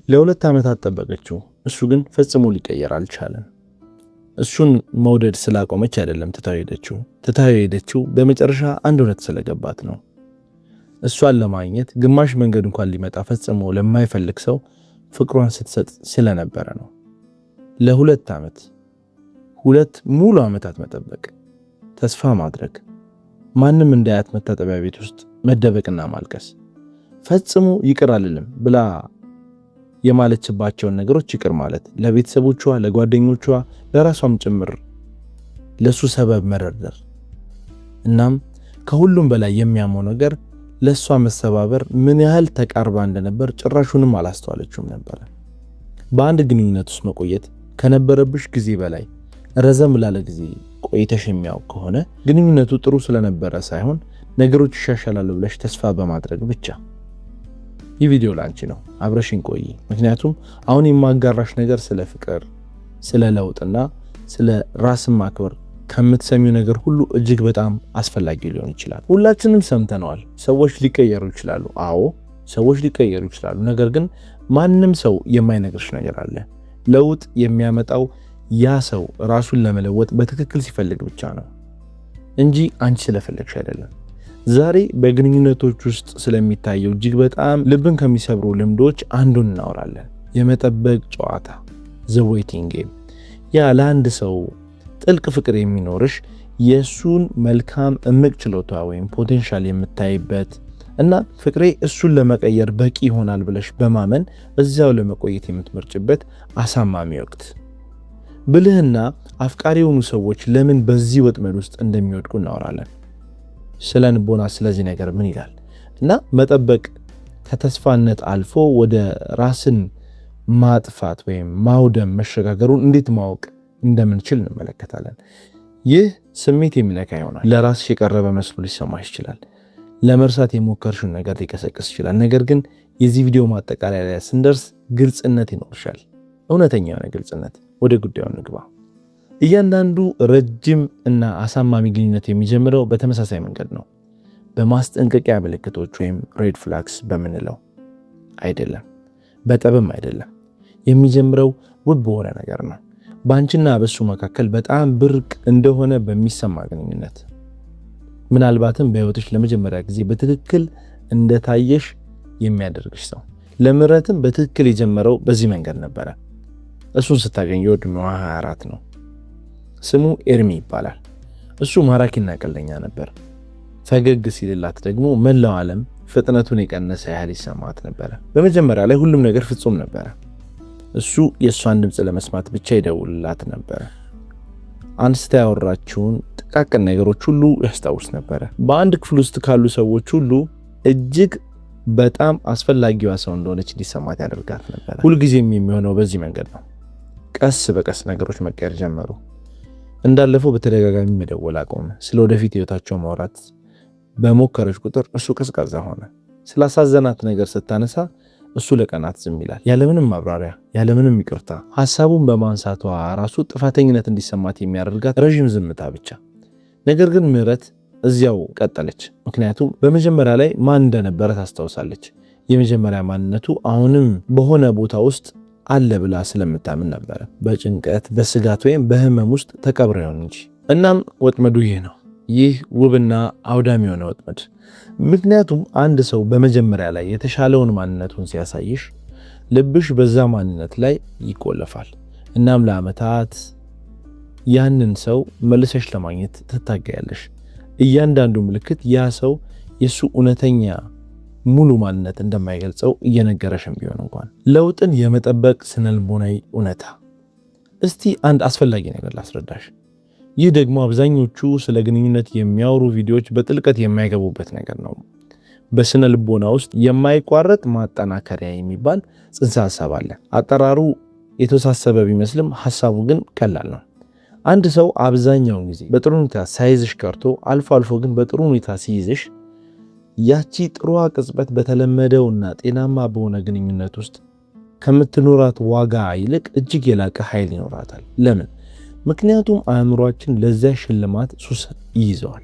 ለ2 ዓመታት ጠበቀችው። እሱ ግን ፈጽሞ ሊቀየር አልቻለም። እሱን መውደድ ስላቆመች አይደለም ትታው ሄደችው። ትታው የሄደችው በመጨረሻ አንድ እውነት ስለገባት ነው። እሷን ለማግኘት ግማሽ መንገድ እንኳን ሊመጣ ፈጽሞ ለማይፈልግ ሰው ፍቅሯን ስትሰጥ ስለነበረ ነው። ለ2 ዓመት፣ 2 ሙሉ ዓመታት መጠበቅ፣ ተስፋ ማድረግ፣ ማንም እንዳያት መታጠቢያ ቤት ውስጥ መደበቅና ማልቀስ፣ ፈጽሞ ይቅር አልልም ብላ የማለችባቸውን ነገሮች ይቅር ማለት፣ ለቤተሰቦቿ፣ ለጓደኞቿ፣ ለራሷም ጭምር ለሱ ሰበብ መደርደር። እናም ከሁሉም በላይ የሚያመው ነገር ለእሷ መሰባበር ምን ያህል ተቃርባ እንደነበር ጭራሹንም አላስተዋለችውም ነበረ። በአንድ ግንኙነት ውስጥ መቆየት ከነበረብሽ ጊዜ በላይ ረዘም ላለ ጊዜ ቆይተሽ የሚያውቅ ከሆነ ግንኙነቱ ጥሩ ስለነበረ ሳይሆን ነገሮች ይሻሻላሉ ብለሽ ተስፋ በማድረግ ብቻ። ይህ ቪዲዮ ላንቺ ነው። አብረሽኝ ቆይ። ምክንያቱም አሁን የማጋራሽ ነገር ስለ ፍቅር፣ ስለ ለውጥና ስለ ራስን ማክበር ከምትሰሚው ነገር ሁሉ እጅግ በጣም አስፈላጊ ሊሆን ይችላል። ሁላችንም ሰምተነዋል። ሰዎች ሊቀየሩ ይችላሉ። አዎ፣ ሰዎች ሊቀየሩ ይችላሉ። ነገር ግን ማንም ሰው የማይነግርሽ ነገር አለ። ለውጥ የሚያመጣው ያ ሰው ራሱን ለመለወጥ በትክክል ሲፈልግ ብቻ ነው እንጂ አንቺ ስለፈለግሽ አይደለም። ዛሬ በግንኙነቶች ውስጥ ስለሚታየው እጅግ በጣም ልብን ከሚሰብሩ ልምዶች አንዱን እናወራለን። የመጠበቅ ጨዋታ፣ the waiting game። ያ ለአንድ ሰው ጥልቅ ፍቅር የሚኖርሽ፣ የእሱን መልካም እምቅ ችሎታ ወይም potential የምታይበት እና ፍቅሬ እሱን ለመቀየር በቂ ይሆናል ብለሽ በማመን እዚያው ለመቆየት የምትመርጭበት አሳማሚ ወቅት። ብልህና አፍቃሪ የሆኑ ሰዎች ለምን በዚህ ወጥመድ ውስጥ እንደሚወድቁ እናወራለን። ስነ ልቦና ስለዚህ ነገር ምን ይላል? እና መጠበቅ ከተስፋነት አልፎ ወደ ራስን ማጥፋት ወይም ማውደም መሸጋገሩን እንዴት ማወቅ እንደምንችል እንመለከታለን። ይህ ስሜት የሚነካ ይሆናል። ለራስሽ የቀረበ መስሎ ሊሰማሽ ይችላል። ለመርሳት የሞከርሽውን ነገር ሊቀሰቅስ ይችላል። ነገር ግን የዚህ ቪዲዮ ማጠቃለያ ላይ ስንደርስ ግልጽነት ይኖርሻል። እውነተኛ የሆነ ግልጽነት። ወደ ጉዳዩ እንግባ። እያንዳንዱ ረጅም እና አሳማሚ ግንኙነት የሚጀምረው በተመሳሳይ መንገድ ነው። በማስጠንቀቂያ ምልክቶች ወይም red flags በምንለው አይደለም፣ በጠብም አይደለም። የሚጀምረው ውብ በሆነ ነገር ነው። በአንቺና በሱ መካከል በጣም ብርቅ እንደሆነ በሚሰማ ግንኙነት፣ ምናልባትም በሕይወትሽ ለመጀመሪያ ጊዜ በትክክል እንደታየሽ የሚያደርግሽ ሰው። ለምህረትም በትክክል የጀመረው በዚህ መንገድ ነበረ። እሱን ስታገኘው ዕድሜዋ 24 ነው። ስሙ ኤርሚ ይባላል። እሱ ማራኪና ቀልደኛ ነበር። ፈገግ ሲልላት ደግሞ መላው ዓለም ፍጥነቱን የቀነሰ ያህል ይሰማት ነበረ። በመጀመሪያ ላይ ሁሉም ነገር ፍጹም ነበረ። እሱ የእሷን ድምፅ ለመስማት ብቻ ይደውልላት ነበረ። አንስታ ያወራችውን ጥቃቅን ነገሮች ሁሉ ያስታውስ ነበረ። በአንድ ክፍል ውስጥ ካሉ ሰዎች ሁሉ እጅግ በጣም አስፈላጊዋ ሰው እንደሆነች እንዲሰማት ያደርጋት ነበረ። ሁልጊዜም የሚሆነው በዚህ መንገድ ነው። ቀስ በቀስ ነገሮች መቀየር ጀመሩ። እንዳለፈው በተደጋጋሚ መደወል አቆመ። ስለ ወደፊት ህይወታቸው ማውራት በሞከረች ቁጥር እሱ ቀዝቃዛ ሆነ። ስላሳዘናት ነገር ስታነሳ እሱ ለቀናት ዝም ይላል፣ ያለምንም ማብራሪያ፣ ያለምንም ይቅርታ። ሀሳቡን በማንሳቷ ራሱ ጥፋተኝነት እንዲሰማት የሚያደርጋት ረዥም ዝምታ ብቻ። ነገር ግን ምህረት እዚያው ቀጠለች። ምክንያቱም በመጀመሪያ ላይ ማን እንደነበረ ታስታውሳለች። የመጀመሪያ ማንነቱ አሁንም በሆነ ቦታ ውስጥ አለ ብላ ስለምታምን ነበረ። በጭንቀት፣ በስጋት ወይም በህመም ውስጥ ተቀብሮ ይሆን እንጂ። እናም ወጥመዱ ይህ ነው። ይህ ውብና አውዳሚ የሆነ ወጥመድ። ምክንያቱም አንድ ሰው በመጀመሪያ ላይ የተሻለውን ማንነቱን ሲያሳይሽ ልብሽ በዛ ማንነት ላይ ይቆለፋል። እናም ለዓመታት ያንን ሰው መልሰሽ ለማግኘት ትታገያለሽ። እያንዳንዱ ምልክት ያ ሰው የእሱ እውነተኛ ሙሉ ማንነት እንደማይገልጸው እየነገረሽም ቢሆን እንኳን። ለውጥን የመጠበቅ ስነልቦናዊ እውነታ። እስቲ አንድ አስፈላጊ ነገር ላስረዳሽ። ይህ ደግሞ አብዛኞቹ ስለ ግንኙነት የሚያወሩ ቪዲዮዎች በጥልቀት የማይገቡበት ነገር ነው። በስነ ልቦና ውስጥ የማይቋረጥ ማጠናከሪያ የሚባል ጽንሰ ሀሳብ አለ። አጠራሩ የተወሳሰበ ቢመስልም ሀሳቡ ግን ቀላል ነው። አንድ ሰው አብዛኛውን ጊዜ በጥሩ ሁኔታ ሳይዝሽ ቀርቶ አልፎ አልፎ ግን በጥሩ ሁኔታ ሲይዝሽ ያቺ ጥሩዋ ቅጽበት በተለመደውና ጤናማ በሆነ ግንኙነት ውስጥ ከምትኖራት ዋጋ ይልቅ እጅግ የላቀ ኃይል ይኖራታል። ለምን? ምክንያቱም አእምሯችን ለዚያ ሽልማት ሱስ ይይዘዋል።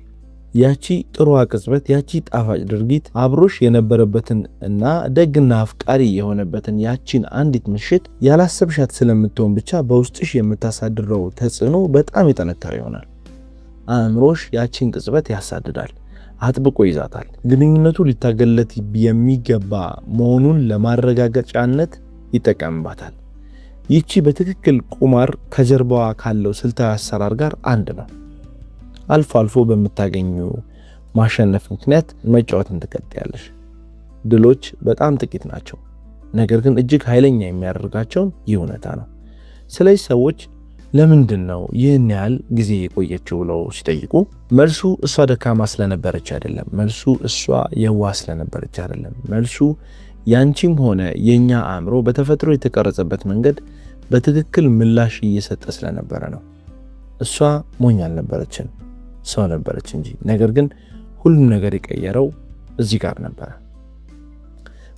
ያቺ ጥሩዋ ቅጽበት፣ ያቺ ጣፋጭ ድርጊት አብሮሽ የነበረበትን እና ደግና አፍቃሪ የሆነበትን ያቺን አንዲት ምሽት ያላሰብሻት ስለምትሆን ብቻ በውስጥሽ የምታሳድረው ተጽዕኖ በጣም የጠነከረ ይሆናል። አእምሮሽ ያቺን ቅጽበት ያሳድዳል፣ አጥብቆ ይዛታል። ግንኙነቱ ሊታገለት የሚገባ መሆኑን ለማረጋገጫነት ይጠቀምባታል። ይቺ በትክክል ቁማር ከጀርባዋ ካለው ስልታዊ አሰራር ጋር አንድ ነው። አልፎ አልፎ በምታገኙ ማሸነፍ ምክንያት መጫወትን ትቀጥያለሽ። ድሎች በጣም ጥቂት ናቸው፣ ነገር ግን እጅግ ኃይለኛ የሚያደርጋቸውን ይህ እውነታ ነው። ስለዚህ ሰዎች ለምንድን ነው ይህን ያህል ጊዜ የቆየችው ብለው ሲጠይቁ መልሱ እሷ ደካማ ስለነበረች አይደለም። መልሱ እሷ የዋህ ስለነበረች አይደለም። መልሱ ያንቺም ሆነ የኛ አእምሮ በተፈጥሮ የተቀረጸበት መንገድ በትክክል ምላሽ እየሰጠ ስለነበረ ነው። እሷ ሞኝ አልነበረችም፣ ሰው ነበረች እንጂ። ነገር ግን ሁሉም ነገር የቀየረው እዚህ ጋር ነበረ።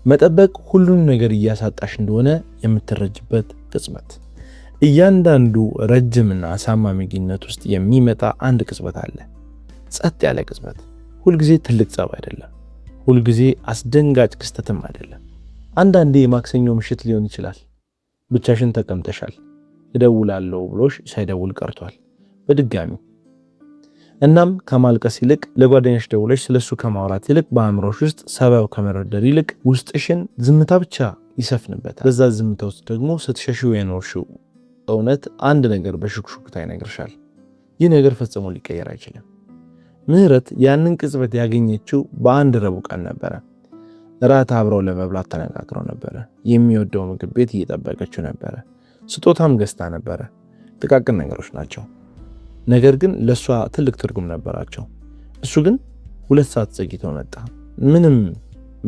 መጠበቅ ሁሉም ነገር እያሳጣሽ እንደሆነ የምትረጅበት ቅጽበት። እያንዳንዱ ረጅምና አሳማሚ ግንኙነት ውስጥ የሚመጣ አንድ ቅጽበት አለ። ጸጥ ያለ ቅጽበት። ሁልጊዜ ትልቅ ጸብ አይደለም። ሁልጊዜ አስደንጋጭ ክስተትም አይደለም። አንዳንዴ የማክሰኞ ምሽት ሊሆን ይችላል። ብቻሽን ተቀምጠሻል። እደውላለሁ ብሎሽ ሳይደውል ቀርቷል በድጋሚ። እናም ከማልቀስ ይልቅ ለጓደኛሽ ደውለሽ ስለሱ ከማውራት ይልቅ በአእምሮሽ ውስጥ ሰበብ ከመረደር ይልቅ ውስጥሽን ዝምታ ብቻ ይሰፍንበታል። በዛ ዝምታ ውስጥ ደግሞ ስትሸሺው የኖርሽው እውነት አንድ ነገር በሹክሹክታ ይነግርሻል። ይህ ነገር ፈጽሞ ሊቀየር አይችልም። ምህረት ያንን ቅጽበት ያገኘችው በአንድ ረቡዕ ቀን ነበረ። እራት አብረው ለመብላት ተነጋግረው ነበረ። የሚወደው ምግብ ቤት እየጠበቀችው ነበረ። ስጦታም ገዝታ ነበረ። ጥቃቅን ነገሮች ናቸው፣ ነገር ግን ለእሷ ትልቅ ትርጉም ነበራቸው። እሱ ግን 2 ሰዓት ዘግይቶ መጣ። ምንም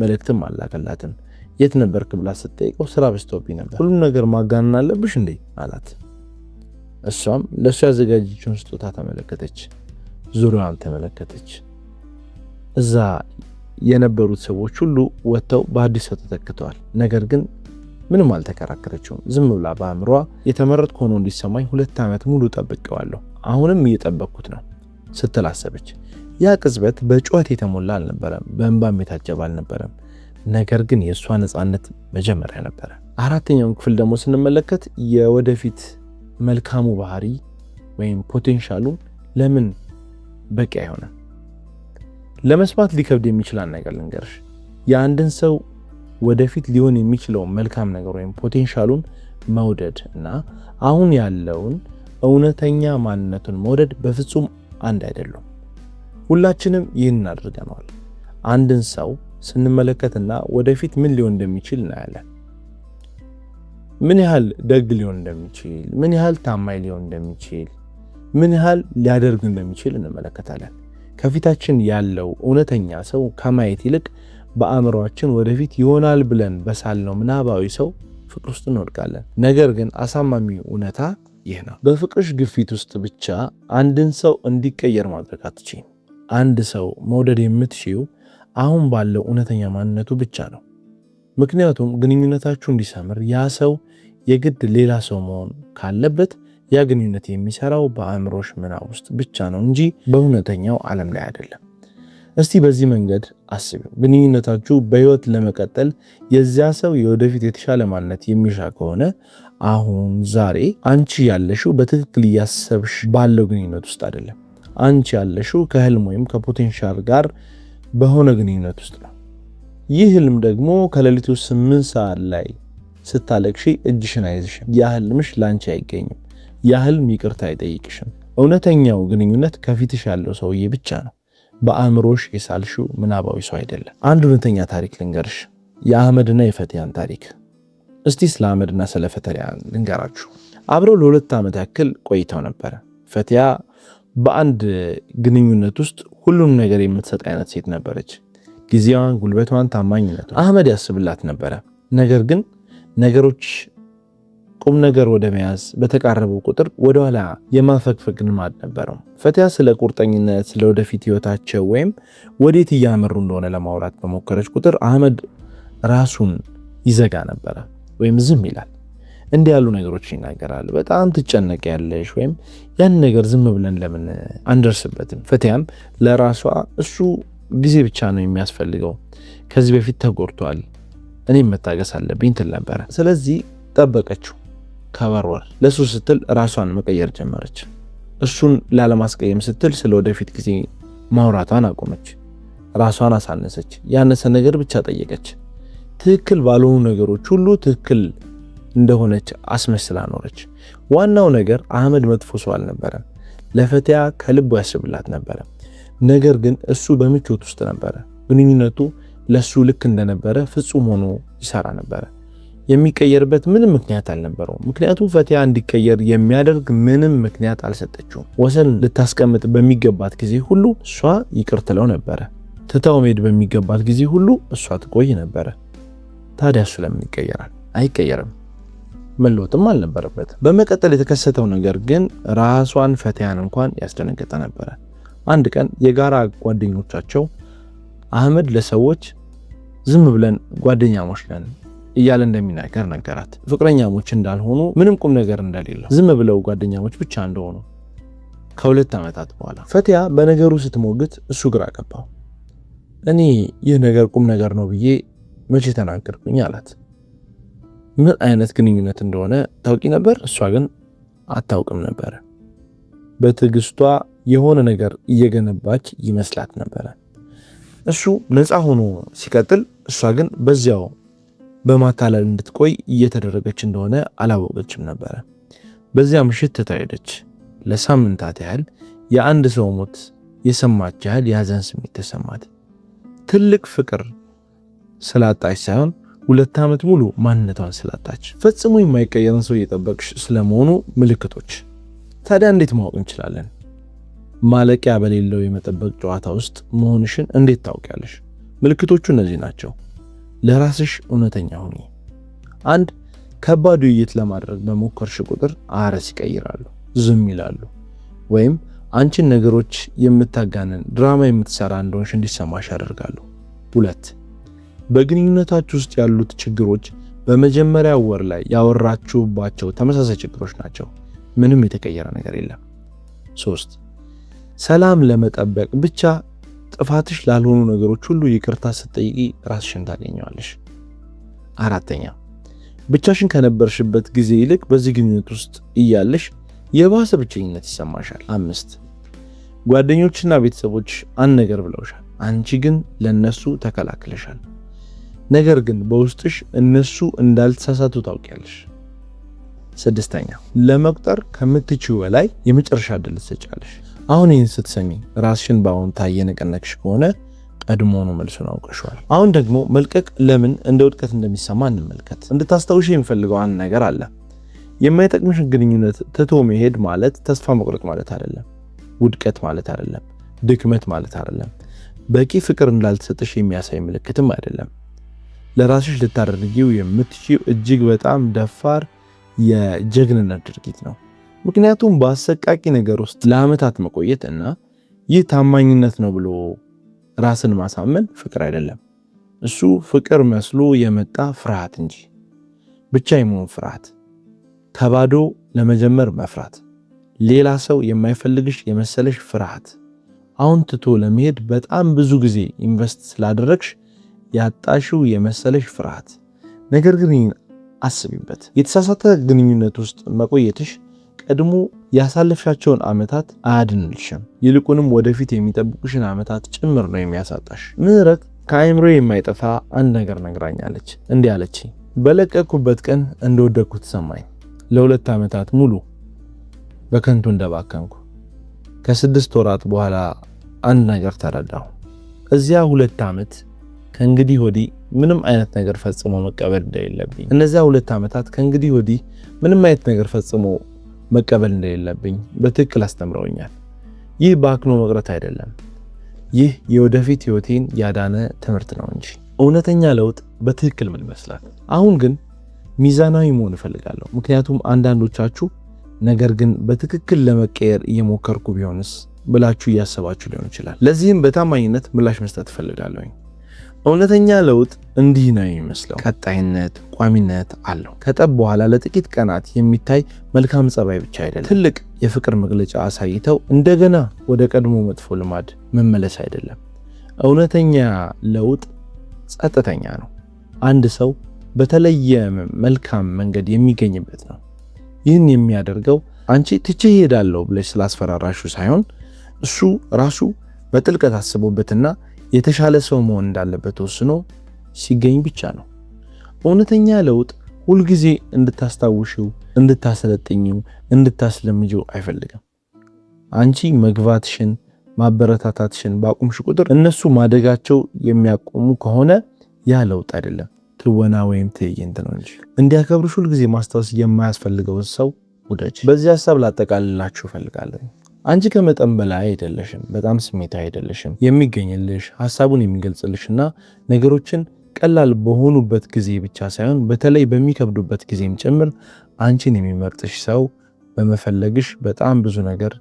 መልእክትም አላከላትም። የት ነበርክ ብላ ስትጠይቀው ስራ በዝቶብኝ ነበር፣ ሁሉም ነገር ማጋነን አለብሽ እንዴ አላት። እሷም ለእሱ ያዘጋጀችውን ስጦታ ተመለከተች፣ ዙሪያዋን ተመለከተች። እዛ የነበሩት ሰዎች ሁሉ ወጥተው በአዲስ ሰው ተተክተዋል። ነገር ግን ምንም አልተከራከረችውም። ዝም ብላ በአእምሯ የተመረጥኩ ሆኖ እንዲሰማኝ 2 ዓመት ሙሉ ጠብቄዋለሁ፣ አሁንም እየጠበቅኩት ነው ስትል አሰበች። ያ ቅጽበት በጩኸት የተሞላ አልነበረም፣ በእንባም የታጀበ አልነበረም። ነገር ግን የእሷ ነፃነት መጀመሪያ ነበረ። አራተኛውን ክፍል ደግሞ ስንመለከት የወደፊት መልካሙ ባህሪ ወይም potential ኡ ለምን በቂ አይሆንም? ለመስማት ሊከብድ የሚችል ነገር ልንገርሽ። የአንድን ሰው ወደፊት ሊሆን የሚችለው መልካም ነገር ወይም potential ኡን መውደድ እና አሁን ያለውን እውነተኛ ማንነቱን መውደድ በፍጹም አንድ አይደሉም። ሁላችንም ይህን አድርገነዋል። አንድን ሰው ስንመለከትና ወደፊት ምን ሊሆን እንደሚችል እናያለን። ምን ያህል ደግ ሊሆን እንደሚችል፣ ምን ያህል ታማኝ ሊሆን እንደሚችል፣ ምን ያህል ሊያደርግ እንደሚችል እንመለከታለን። ከፊታችን ያለው እውነተኛ ሰው ከማየት ይልቅ በአእምሯችን ወደፊት ይሆናል ብለን በሳልነው ምናባዊ ሰው ፍቅር ውስጥ እንወድቃለን። ነገር ግን አሳማሚ እውነታ ይህ ነው። በፍቅርሽ ግፊት ውስጥ ብቻ አንድን ሰው እንዲቀየር ማድረግ አትችይም። አንድ ሰው መውደድ የምትችይው አሁን ባለው እውነተኛ ማንነቱ ብቻ ነው። ምክንያቱም ግንኙነታችሁ እንዲሰምር ያ ሰው የግድ ሌላ ሰው መሆን ካለበት ያ ግንኙነት የሚሰራው በአእምሮሽ ምናብ ውስጥ ብቻ ነው እንጂ በእውነተኛው ዓለም ላይ አይደለም። እስቲ በዚህ መንገድ አስቢው። ግንኙነታችሁ በህይወት ለመቀጠል የዚያ ሰው የወደፊት የተሻለ ማንነት የሚሻ ከሆነ አሁን ዛሬ አንቺ ያለሽው በትክክል እያሰብሽ ባለው ግንኙነት ውስጥ አይደለም። አንቺ ያለሽው ከህልም ወይም ከ potential ጋር በሆነ ግንኙነት ውስጥ ነው። ይህ ህልም ደግሞ ከሌሊቱ 8 ሰዓት ላይ ስታለቅሺ እጅሽን አይዝሽም። ያ ህልምሽ ላንቺ አይገኝም። ያ ህልም ይቅርታ አይጠይቅሽም። እውነተኛው ግንኙነት ከፊትሽ ያለው ሰውዬ ብቻ ነው። በአእምሮሽ የሳልሽው ምናባዊ ሰው አይደለም። አንድ እውነተኛ ታሪክ ልንገርሽ፣ የአህመድና የፈትያን ታሪክ። እስቲ ስለ አህመድና ስለ ፈትያ ልንገራችሁ። አብረው ለ2 ዓመት ያክል ቆይተው ነበረ። ፈትያ በአንድ ግንኙነት ውስጥ ሁሉም ነገር የምትሰጥ አይነት ሴት ነበረች። ጊዜዋን፣ ጉልበቷን፣ ታማኝነቷን አህመድ ያስብላት ነበረ። ነገር ግን ነገሮች ቁም ነገር ወደ መያዝ በተቃረበው ቁጥር ወደኋላ የማፈግፈግ ልማድ ነበረው። ፈትያ ስለ ቁርጠኝነት፣ ስለ ወደፊት ህይወታቸው ወይም ወዴት እያመሩ እንደሆነ ለማውራት በሞከረች ቁጥር አህመድ ራሱን ይዘጋ ነበረ ወይም ዝም ይላል። እንዲህ ያሉ ነገሮች ይናገራል። በጣም ትጨነቂያለሽ ወይም ያን ነገር ዝም ብለን ለምን አንደርስበትም? ፈቲያም ለራሷ እሱ ጊዜ ብቻ ነው የሚያስፈልገው፣ ከዚህ በፊት ተጎድቷል፣ እኔም መታገስ አለብኝ ትል ነበረ። ስለዚህ ጠበቀችው። ከበር ወር ለሱ ስትል ራሷን መቀየር ጀመረች። እሱን ላለማስቀየም ስትል ስለ ወደፊት ጊዜ ማውራቷን አቆመች። ራሷን አሳነሰች። ያነሰ ነገር ብቻ ጠየቀች። ትክክል ባልሆኑ ነገሮች ሁሉ ትክክል እንደሆነች አስመስላ ኖረች። ዋናው ነገር አህመድ መጥፎ ሰው አልነበረም። ለፈቲያ ከልቡ ያስብላት ነበረ። ነገር ግን እሱ በምቾት ውስጥ ነበረ። ግንኙነቱ ለሱ ልክ እንደነበረ ፍጹም ሆኖ ይሰራ ነበረ። የሚቀየርበት ምንም ምክንያት አልነበረውም። ምክንያቱም ፈቲያ እንዲቀየር የሚያደርግ ምንም ምክንያት አልሰጠችውም። ወሰን ልታስቀምጥ በሚገባት ጊዜ ሁሉ እሷ ይቅር ትለው ነበረ። ትታው መሄድ በሚገባት ጊዜ ሁሉ እሷ ትቆይ ነበረ። ታዲያ እሱ ለምን ይቀየራል? አይቀየርም። መለወጥም አልነበረበት። በመቀጠል የተከሰተው ነገር ግን ራሷን ፈቲያን እንኳን ያስደነገጠ ነበረ። አንድ ቀን የጋራ ጓደኞቻቸው አህመድ ለሰዎች ዝም ብለን ጓደኛሞች ነን እያለ እንደሚናገር ነገራት። ፍቅረኛሞች እንዳልሆኑ፣ ምንም ቁም ነገር እንደሌለው፣ ዝም ብለው ጓደኛሞች ብቻ እንደሆኑ። ከ2 ዓመታት በኋላ ፈቲያ በነገሩ ስትሞግት እሱ ግራ ገባው። እኔ ይህ ነገር ቁም ነገር ነው ብዬ መቼ ተናገርኩኝ አላት። ምን አይነት ግንኙነት እንደሆነ ታውቂ ነበር? እሷ ግን አታውቅም ነበረ። በትዕግስቷ የሆነ ነገር እየገነባች ይመስላት ነበረ። እሱ ነፃ ሆኖ ሲቀጥል፣ እሷ ግን በዚያው በማታለል እንድትቆይ እየተደረገች እንደሆነ አላወቀችም ነበረ። በዚያ ምሽት ትታ ሄደች። ለሳምንታት ያህል የአንድ ሰው ሞት የሰማች ያህል የሀዘን ስሜት ተሰማት። ትልቅ ፍቅር ስላጣች ሳይሆን 2 ዓመት ሙሉ ማንነቷን ስላጣች። ፈጽሞ የማይቀየርን ሰው እየጠበቅሽ ስለመሆኑ ምልክቶች ታዲያ እንዴት ማወቅ እንችላለን? ማለቂያ በሌለው የመጠበቅ ጨዋታ ውስጥ መሆንሽን እንዴት ታውቂያለሽ? ምልክቶቹ እነዚህ ናቸው። ለራስሽ እውነተኛ ሁኚ። አንድ፣ ከባድ ውይይት ለማድረግ በሞከርሽ ቁጥር አርዕስት ይቀይራሉ፣ ዝም ይላሉ፣ ወይም አንቺን ነገሮች የምታጋንን፣ ድራማ የምትሰራ እንደሆንሽ እንዲሰማሽ ያደርጋሉ። ሁለት፣ በግንኙነታችሁ ውስጥ ያሉት ችግሮች በመጀመሪያ ወር ላይ ያወራችሁባቸው ተመሳሳይ ችግሮች ናቸው። ምንም የተቀየረ ነገር የለም። ሶስት፣ ሰላም ለመጠበቅ ብቻ ጥፋትሽ ላልሆኑ ነገሮች ሁሉ ይቅርታ ስትጠይቂ ራስሽን ታገኘዋለሽ። አራተኛ፣ ብቻሽን ከነበርሽበት ጊዜ ይልቅ በዚህ ግንኙነት ውስጥ እያለሽ የባሰ ብቸኝነት ይሰማሻል። አምስት፣ ጓደኞችና ቤተሰቦች አንድ ነገር ብለውሻል፣ አንቺ ግን ለነሱ ተከላክለሻል። ነገር ግን በውስጥሽ እነሱ እንዳልተሳሳቱ ታውቂያለሽ። ስድስተኛ፣ ለመቁጠር ከምትችይው በላይ የመጨረሻ ዕድል ትሰጫለሽ። አሁን ይህን ስትሰሚ ራስሽን በአዎንታ እየነቀነቅሽ ከሆነ ቀድሞውኑ መልሱን አውቀሽዋል። አሁን ደግሞ መልቀቅ ለምን እንደ ውድቀት እንደሚሰማ እንመልከት። እንድታስታውሽ የምፈልገው አንድ ነገር አለ። የማይጠቅምሽን ግንኙነት ትቶ መሄድ ማለት ተስፋ መቁረጥ ማለት አይደለም። ውድቀት ማለት አይደለም። ድክመት ማለት አይደለም። በቂ ፍቅር እንዳልተሰጠሽ የሚያሳይ ምልክትም አይደለም። ለራስሽ ልታደርጊው የምትችይው እጅግ በጣም ደፋር የጀግንነት ድርጊት ነው። ምክንያቱም በአሰቃቂ ነገር ውስጥ ለዓመታት መቆየት እና ይህ ታማኝነት ነው ብሎ ራስን ማሳመን ፍቅር አይደለም። እሱ ፍቅር መስሎ የመጣ ፍርሃት እንጂ። ብቻ የመሆን ፍርሃት፣ ከባዶ ለመጀመር መፍራት፣ ሌላ ሰው የማይፈልግሽ የመሰለሽ ፍርሃት፣ አሁን ትቶ ለመሄድ በጣም ብዙ ጊዜ invest ስላደረግሽ ያጣሽው የመሰለሽ ፍርሃት። ነገር ግን አስቢበት፣ የተሳሳተ ግንኙነት ውስጥ መቆየትሽ ቀድሞ ያሳለፍሻቸውን ዓመታት አያድንልሽም። ይልቁንም ወደፊት የሚጠብቁሽን ዓመታት ጭምር ነው የሚያሳጣሽ። ምህረት ከአእምሮ የማይጠፋ አንድ ነገር ነግራኛለች። እንዲህ አለችኝ፦ በለቀኩበት ቀን እንደወደቅኩ ተሰማኝ። ለ2 ዓመታት ሙሉ በከንቱ እንደባከንኩ። ከ6 ወራት በኋላ አንድ ነገር ተረዳሁ። እዚያ 2 ዓመት ከእንግዲህ ወዲህ ምንም አይነት ነገር ፈጽሞ መቀበል እንደሌለብኝ፣ እነዚያ 2 ዓመታት ከእንግዲህ ወዲህ ምንም አይነት ነገር ፈጽሞ መቀበል እንደሌለብኝ በትክክል አስተምረውኛል። ይህ ባክኖ መቅረት አይደለም። ይህ የወደፊት ህይወቴን ያዳነ ትምህርት ነው እንጂ። እውነተኛ ለውጥ በትክክል ምን ይመስላል? አሁን ግን ሚዛናዊ መሆን እፈልጋለሁ። ምክንያቱም አንዳንዶቻችሁ ነገር ግን በትክክል ለመቀየር እየሞከርኩ ቢሆንስ ብላችሁ እያሰባችሁ ሊሆን ይችላል። ለዚህም በታማኝነት ምላሽ መስጠት እፈልጋለሁኝ። እውነተኛ ለውጥ እንዲህ ነው የሚመስለው። ቀጣይነት፣ ቋሚነት አለው። ከጠብ በኋላ ለጥቂት ቀናት የሚታይ መልካም ጸባይ ብቻ አይደለም። ትልቅ የፍቅር መግለጫ አሳይተው እንደገና ወደ ቀድሞ መጥፎ ልማድ መመለስ አይደለም። እውነተኛ ለውጥ ጸጥተኛ ነው። አንድ ሰው በተለየ መልካም መንገድ የሚገኝበት ነው። ይህን የሚያደርገው አንቺ ትቼ እሄዳለሁ ብለሽ ስላስፈራራሹ ሳይሆን እሱ ራሱ በጥልቀት አስቦበትና የተሻለ ሰው መሆን እንዳለበት ወስኖ ሲገኝ ብቻ ነው። እውነተኛ ለውጥ ሁልጊዜ እንድታስታውሽው፣ እንድታሰለጥኝው፣ እንድታስለምጂው አይፈልግም። አንቺ መግባትሽን ማበረታታትሽን ባቆምሽ ቁጥር እነሱ ማደጋቸው የሚያቆሙ ከሆነ ያ ለውጥ አይደለም፣ ትወና ወይም ትዕይንት ነው እንጂ። እንዲያከብርሽ ሁልጊዜ ማስታወስ የማያስፈልገውን ሰው ውደጅ። በዚህ ሀሳብ ላጠቃልላችሁ እፈልጋለሁ። አንቺ ከመጠን በላይ አይደለሽም፣ በጣም ስሜታዊ አይደለሽም። የሚገኝልሽ፣ ሀሳቡን የሚገልጽልሽና ነገሮችን ቀላል በሆኑበት ጊዜ ብቻ ሳይሆን በተለይ በሚከብዱበት ጊዜም ጭምር አንቺን የሚመርጥሽ ሰው በመፈለግሽ በጣም ብዙ ነገር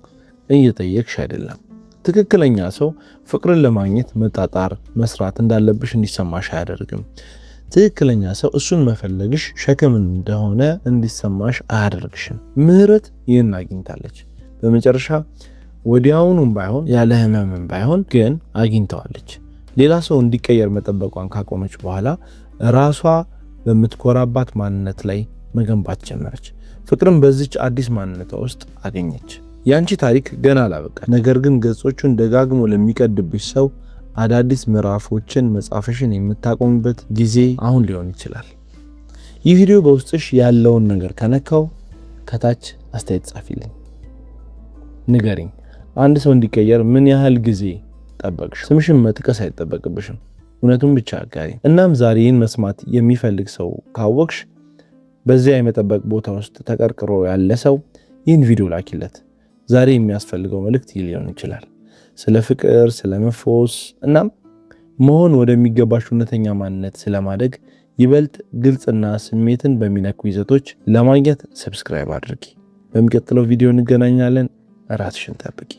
እየጠየቅሽ አይደለም። ትክክለኛ ሰው ፍቅርን ለማግኘት መጣጣር፣ መስራት እንዳለብሽ እንዲሰማሽ አያደርግም። ትክክለኛ ሰው እሱን መፈለግሽ ሸክም እንደሆነ እንዲሰማሽ አያደርግሽም። ምህረት ይህን አግኝታለች። በመጨረሻ ወዲያውኑም ባይሆን፣ ያለ ህመምም ባይሆን ግን አግኝተዋለች። ሌላ ሰው እንዲቀየር መጠበቋን ካቆመች በኋላ ራሷ በምትኮራባት ማንነት ላይ መገንባት ጀመረች። ፍቅርን በዚች አዲስ ማንነቷ ውስጥ አገኘች። ያንቺ ታሪክ ገና አላበቃ። ነገር ግን ገጾቹን ደጋግሞ ለሚቀድብሽ ሰው አዳዲስ ምዕራፎችን መጻፍሽን የምታቆምበት ጊዜ አሁን ሊሆን ይችላል። ይህ ቪዲዮ በውስጥሽ ያለውን ነገር ከነካው ከታች አስተያየት ጻፊልኝ፣ ንገሪኝ። አንድ ሰው እንዲቀየር ምን ያህል ጊዜ ጠበቅሽ? ስምሽን መጥቀስ አይጠበቅብሽም፣ እውነቱን ብቻ አጋሪ። እናም ዛሬ ይህን መስማት የሚፈልግ ሰው ካወቅሽ፣ በዚያ የመጠበቅ ቦታ ውስጥ ተቀርቅሮ ያለ ሰው፣ ይህን ቪዲዮ ላኪለት። ዛሬ የሚያስፈልገው መልእክት ይህ ሊሆን ይችላል። ስለ ፍቅር፣ ስለ መፈወስ እናም መሆን ወደሚገባሽ እውነተኛ ማንነት ስለማደግ ይበልጥ ግልጽና ስሜትን በሚነኩ ይዘቶች ለማግኘት subscribe አድርጊ። በሚቀጥለው ቪዲዮ እንገናኛለን። ራስሽን ጠብቂ።